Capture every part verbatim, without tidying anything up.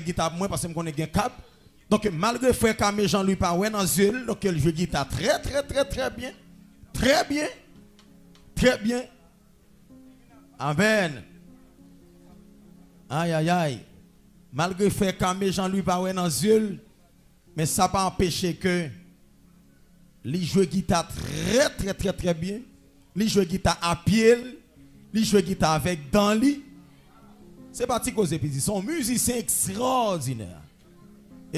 gita pou mwen, paske m konnen gen kab. Donk, malgre frè Kame Jean Louis pa wè nan zye l, donk, l jwe gita trè, trè, trè, trè byen. Trè byen. Trè byen. Amèn. Ay, ay, ay. Malgre frè Kame Jean Louis pa wè nan zye l, men sa pa anpeche ke li jwe gita trè, trè, trè, trè byen. Li jwe gita a pye l. Li jwe gita avèk dan li. Se pa ti koze, piti. Se yon mizisyen ekstraòdinè.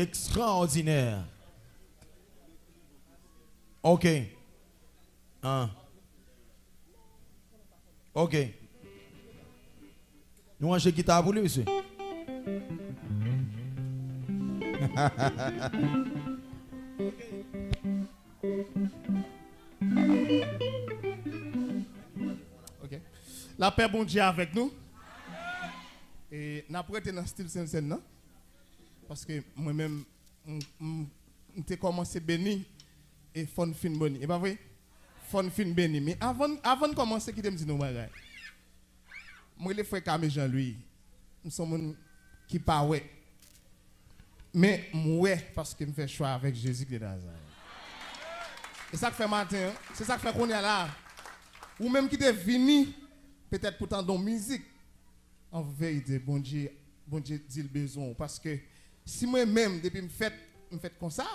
Ekstraòdinè. Ok. Ah. Ok. Nou ranje gita a pou li, mesye. Ok. Lapè Bondye avèk nou. E n ap rete nan stil Sentsèn nan. Paske mwen menm, m, m, m te kòmanse beni, e fò n fin beni. E pa vre? Fò n fin beni. Men avan, avan n kòmanse, kite m di nou yon bagay. Mwen rele frè Kame Jean Louis. M se yon moun ki pa wè. Men m wè paske m fè chwa avèk Jezi ki de Nazarèt. E sa k fè maten an, se sa k fè kounye a la, ou menm ki te vini, petèt pou tande yon mizik, an verite, Bondye, Bondye di l bezwen w. Paske si mwen menm, depi m fèt, m fèt konsa,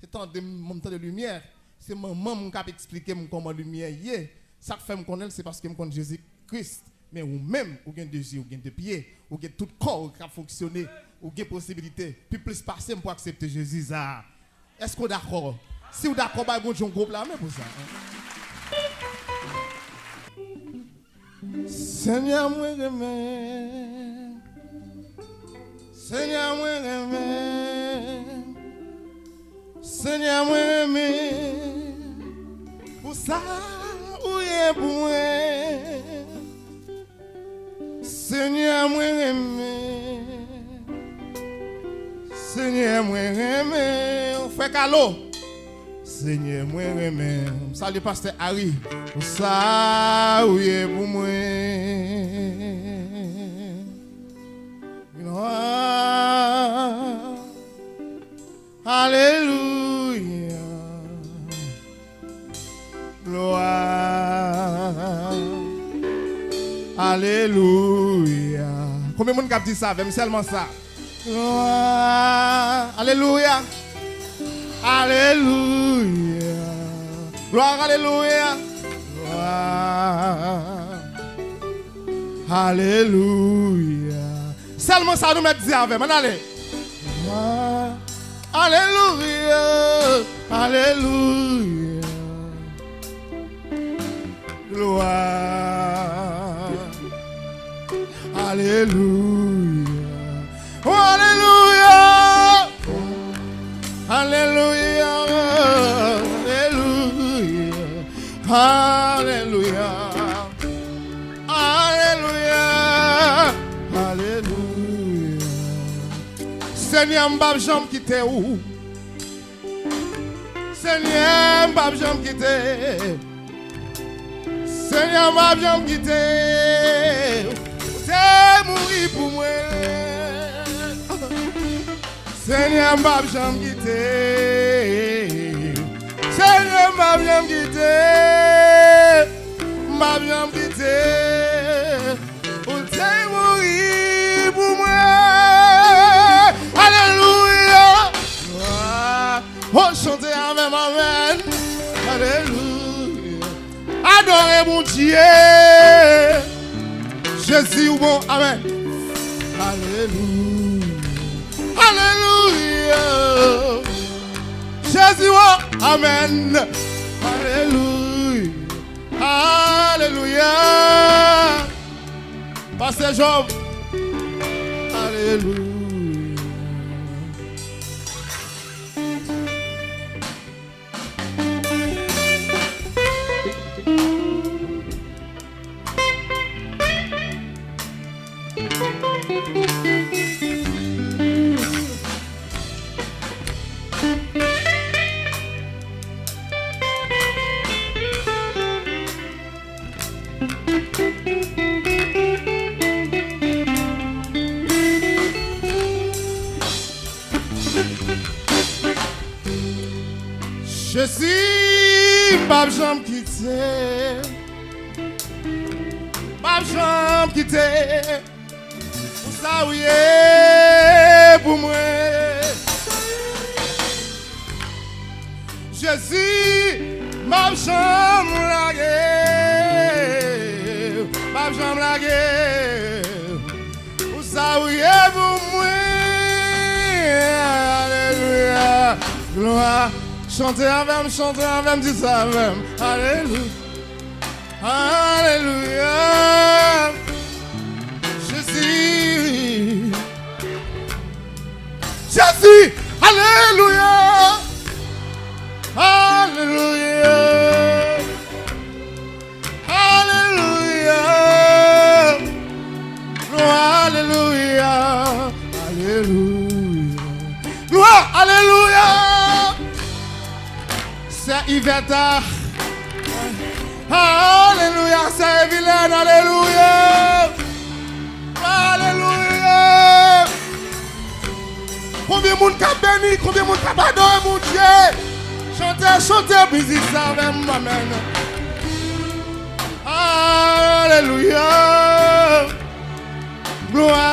se tande m, m tande limyè. Se manman m k ap eksplike m kòman limyè ye. Sa k fè m konnen l, se paske m konn Jezi Kris. Men ou menm, ou gen de zye, ou gen de pye, ou gen tout kò w k ap fonksyone, ou gen posibilite, pi plis pase m pou aksepte Jezi sa a. Èske w dakò? Si w dakò, bay Bondye yon gwo pla men pou sa. Senyè, mwen renmen. Senyè, mwen renmen. Senyè, mwen renmen. Pou sa ou ye pou mwen. Senyè, mwen renmen. Senyè, mwen renmen. Frè Kalo. Senyè, mwen renmen. M salye pastè Harry. Pou sa ou ye pou mwen. Glwa. Alelouya. Glwa. Alelouya. Konbyen moun k ap di sa avè m? Sèlman sa. Glwa. Alelouya. Alelouya. Glwa, alelouya. Glwa. Alelouya. Sèlman sa nou mèt di avè m. Ann ale. Glwa. Alelouya. Alelouya. Glwa. Alelouya. Oh, alelouya. Alelouya. Alelouya. Alelouya. Alelouya. Alelouya. Senyè, m p ap janm kite w. Senyè, m p ap janm kite. Senyè, m p ap janm kite. Ou te mouri pou mwen. Senyè, m p ap janm kite. Senyè, m p ap janm kite. M p ap janm kite. Ou te mouri pou mwen. Alelouya. Oh, chante avè m, amèn. Alelouya. Adore Bondye. Jezi ou bon. Amèn. Alelouya. Alelouya. Jezi ou bon. Amèn. Alelouya. Alelouya. Pastè Job. Alelouya. M p ap janm kite. M p ap janm kite. Pou sa ou ye pou mwen. Jezi, m p ap janm lage. M p ap janm lage. Pou sa ou ye pou mwen. Alelouya. Glwa. Chante avè m, chante avè m, di sa avè m. Alelouya. Alelouya. Jezi. Jezi. Alelouya. Alelouya. Alelouya. Glwa, alelouya. Alelouya. Glwa, alelouya. Sè Ivèta. Alelouya. Sè Evilèn, alelouya. Alelouya. Konbyen moun k ap beni? Konbyen moun k ap adore Bondye? Chante, chante mizik sa avè m, amèn. Alelouya. Glwa.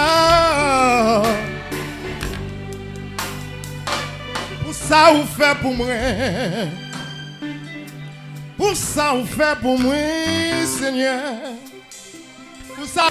Pou sa ou fè pou mwen. Pou sa ou fè pou mwen, Senyè. Pou sa.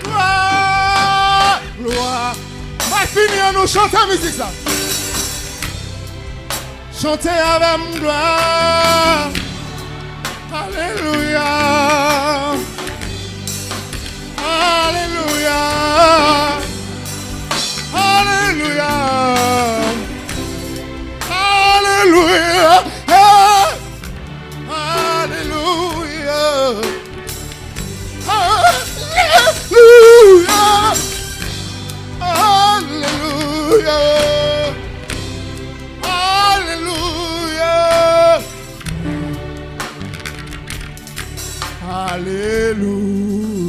Glwa, glwa. Mwen fini, an nou chante mizik sa. Chante avè m, glwa. Alelouya. Alelouya. Alelouya. Alelouya. Hey. Alelouya. Alelouya. Alelouya. Alelouya. Alelouya.